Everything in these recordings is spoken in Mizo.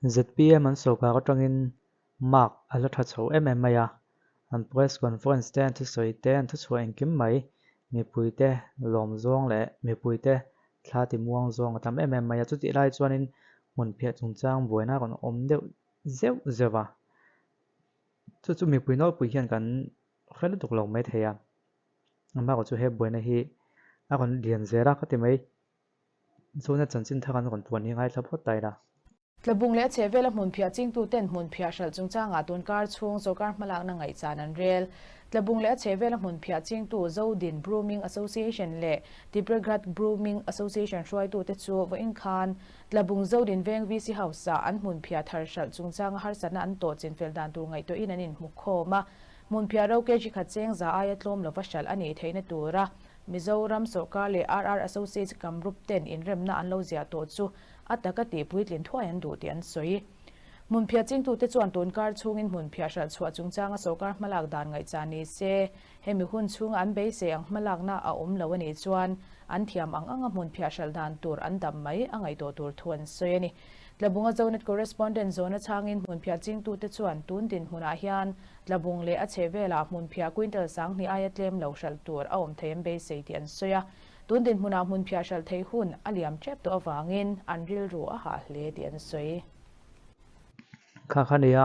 ZPM an sawrkar atangin mark a la tha chho em em mai a, an press conference te, an thusawi te, an thuchhuah engkim mai mipuite lawm zawng leh mipuite thla ti muang zawng a tam em em mai a. Chutih lai chuanin hmunphiah chungchang buaina a rawn awm deuh zeuh zeuh a, chu chu mipui nawlpui hian kan hre lutuk lo mai thei a, amaherawhchu he buaina hi a rawn lian zel a ka ti mai. Chuna chanchin thar an rawn puan hi ngaithla phawt ta ila. Tlabung leh a chhehvela hmunphiah chingtuten hmunphiah hralh chungchangah tunkar chhung sawrkar hmalakna ngaihchan an rel. Tlabung leh a chhehvela hmunphiah chingtu Zodin Brooming Association leh Tipraghat Brooming Association hruaitute chu vawiin khan Tlabung Zodin Veng VC House-ah an hmunphiah thar hralh chungchanga harsatna an tawh chinfel dan tur ngaihtuahin an inhmukhawm a. Hmunphiah ro kg khat cheng za aia tlawm lova hralh a nih theihna tura Mizoram sawrkar leh RR Associates Kamrup ten inremna an lo ziah tawh chu a taka tih puitlin thuai an duh tih an sawi. Hmunphiah chingtute chuan tunkar chhungin hmunphiah hralh chhuah chungchanga sawrkar hmalak dan ngaihchah ni se, hemi hun chhunga an beisei ang hmalakna a awm lo a nih chuan an thiam ang anga hmunphiah hralh dan tur an dam mai a ngaihtuah tur thu an sawi a ni. Tlabunga Zonet Correspondent zawhna chhangin hmunphiah chingtute chuan tun dinhmunah hian Tlabung leh a chhehvelah hmunphiah quintal sanghnih aia tlem lo hralh tur a awm thei an beisei tih an sawi a. Tun dinhmunah hmunphiah hralh theih hun a liam tep tawh avangin an rilru a hah hle tih an sawi. Kha kha nia,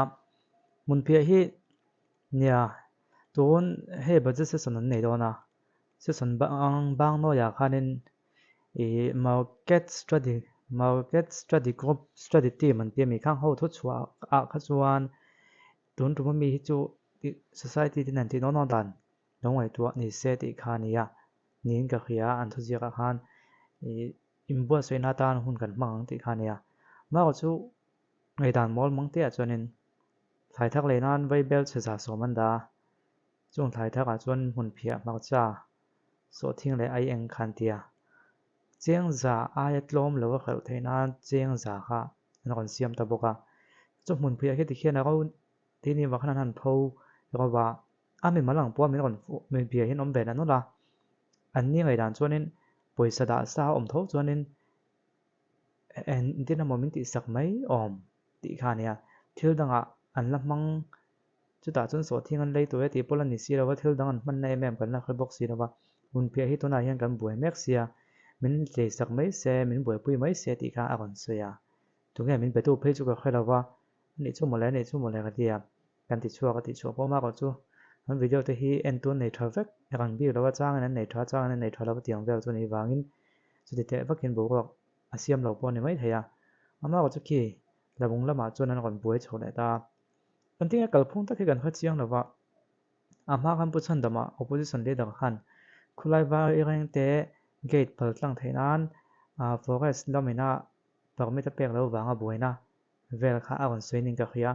hmunphiah hi nia tun hei budget session an nei dawn a, session bang bang nawiah khanin ih market study market study group study team an ti a mi khang ho thuchhuah ah kha chuan Tun tum ami hi chu society te nen tih nawn nawn dan lo ngaihtuah ni se tih kha a ni a, niin ka hria a, an thuziak ah khan ih inbuatsaihna atan hun kan hmang ang tih kha a ni a. Amaherawh chu ngaihdan mawl mang te ah chuanin thlai thak lei nan vaibel chhe 110 an dah a, chung thlai thak ah chuan hmun phiah hmarcha sawhthing leh ai eng kha an ti a, cheng za aia tlawm lo a hralh theih nan cheng za kha an rawn siam ta bawk a. Chu hmunpui ah khi tikhian a ro tih ni vang khan an han pho ro va, a mimal ang pawh min rawn min bia hian awm ve na nawlh a. An ni ngaihdan chuanin pawisa dah sa a awm tho chuanin engtin emaw min tihsak mai awm tih kha a nia. Thil dangah an la hmang chutah chuan sawhthing an lei tur e tih pawh la ni si lo va, thil dang an hmanna em em kan la hre bawk si lo va. Hmunphiah hi tunah hian kan buai mek sia, min tleisak mai se, min buaipui mai se tih kha a rawn sawi a. Tunge min petu phei chu ka hre lo va, a nih chu mawle, a nih chu mawle ka ti a, kan ti chhuak a tih chhuah pawh mah chu kan video te hi en tun nei tha vek rang bik lo a, changin an nei tha, changin an nei tha lo tiang vel chu ni vangin chuti teh vakin boruak a siam lo pawh a ni mai thei a. Amah chu khi Tlabung lamah chuan an rawn buai chho leh ta a. Kan tinge kalphung tak hi kan hre chiang lo va, a hma khan Pu Chhandama opposition leader khan khulai var irengte gate pal tlang theih nan forest lamina permit a pek lo vanga buaina vel kha a rawn sawi ning ka hria.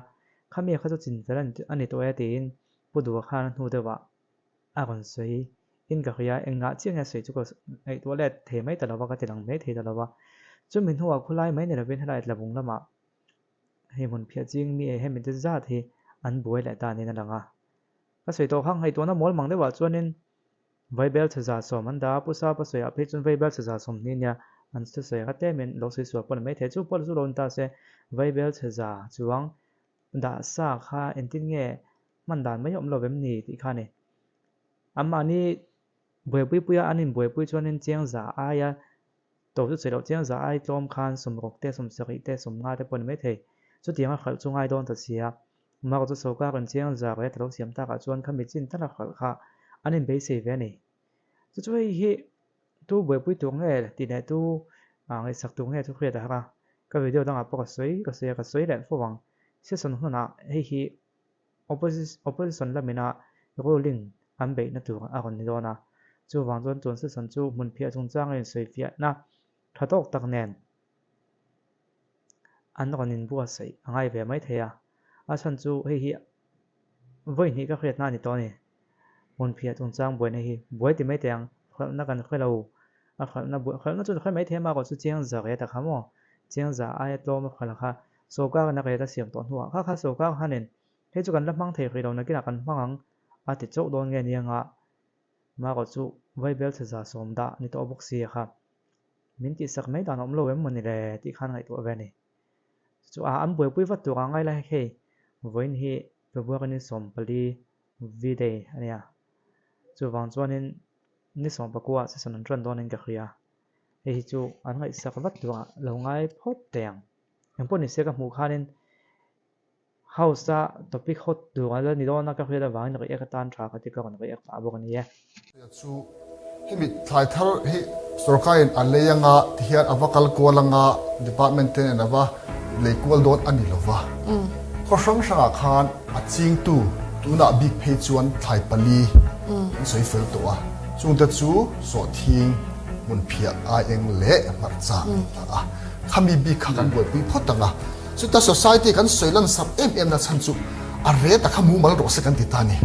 Khami kha chu chinfel a ni tawh e tiin Pu Duha khan a hnu deuhah a rawn sawi in ka hria. Engah chiah nge sawi chu ka ngaihtuah let thei mai ta lo va, ka ti lang mai thei ta lo va. Chumi hnuah khulai mai ni lovin helai Tlabung lamah hei hmun phiah ching mi ei hemi te zat hi an buai leh ta niin a lang a. Ka sawi tawh kha ngaihtuahna mawl mang deuhah chuanin Vaibel chhe 110 an dah a, Pu Sapa sawiah phei chuan Vaibel chhe 120 nia an thusawi kha tlemin lo sawi sual pawh ni maithei. Chu pawh chu lo ni ta se, Vaibel chhe za chuang dah sa kha engtin nge hman dan mai awm lo vem ni tih kha a ni. Anmahni buaipui puia an inbuaipui chuanin chiang za aia to chu sawi loh chiang za ai tlawm khan sawmruk te, sawmsarih te, sawmnga te pawh ni maithei. Chutianga hralh chu ngai dawn ta sia. Mark chu sawrkar in chiang za reh ta lo siam takah chuan khami chin tala hralh kha an inbeisei ve a ni. Chu chu hei hi tu buaipui tur nge tih leh tu ngaihsak tur nge chu hriat a har a. Ka video dangah pawh ka sawi ka sawi a, ka sawi leh fo ang. Session hunah hei hi opposition lamina ruling an beihna tur a rawn ni dawn a. Chuvang chuan tun session chu hmunphiah chungchanga insawifiahna tha tawk tak nen an rawn inbuatsaih a ngai ve mai thei a, a chhan chu hei hi vawi hnih ka hriatna a ni tawh a ni. Hmunphiah chungchang buaina hi buai ti mai teh ang, hralhna kan hre lo, a hralhna buai hralhna chu hre mai thei a mah erawh chu chiang za ret a kha maw, chiang za aia tlawm a hralh kha sawrkarin a ret a siam tawh hnuah kha kha sawrkar hanin hei chu kan la hmang thei hrih lo nakinah kan hmang ang a ti chauh dawn nge nia ngah mah erawh chu vaibel chhe 110 dah ni tawh bawk si a kha. Min tihsak mai dan a awm lo em maw ni le tih khan ngaihtuah ve a ni. Chu a an buaipui vat tur ah ngai la hei vawiin hi February ni 14 V-day a nia. Chuvang chuanin ni 19 ah session an tan dawnin ka hria. Hei hi chu an ngaihsak vat tur ah lo ngai phawt teh ang. Engpawh ni se ka hmuh khanin House a topic hot tur a la ni dawn a ka hriat avangin react atan tha ka ti ka rawn react pah bawk a ni e. Hria chu hemi thlai thar hi sorkarin a lei anga ti hian a va kal kual anga department te nen a va lei kual dawn a ni lova. Khaw hrang hrangah khan a chingtu tunah bik phei chuan thlai pali an sawi fel tawh a, chungte chu sawhthing, hmunphiah, aieng leh hmarcha an ta a. Khami bik kha kan buaipui phawt ang a. Chuta society kan sawi lan sak em em na chhan chu a rate a kha mumal rawh se kan ti ta a ni.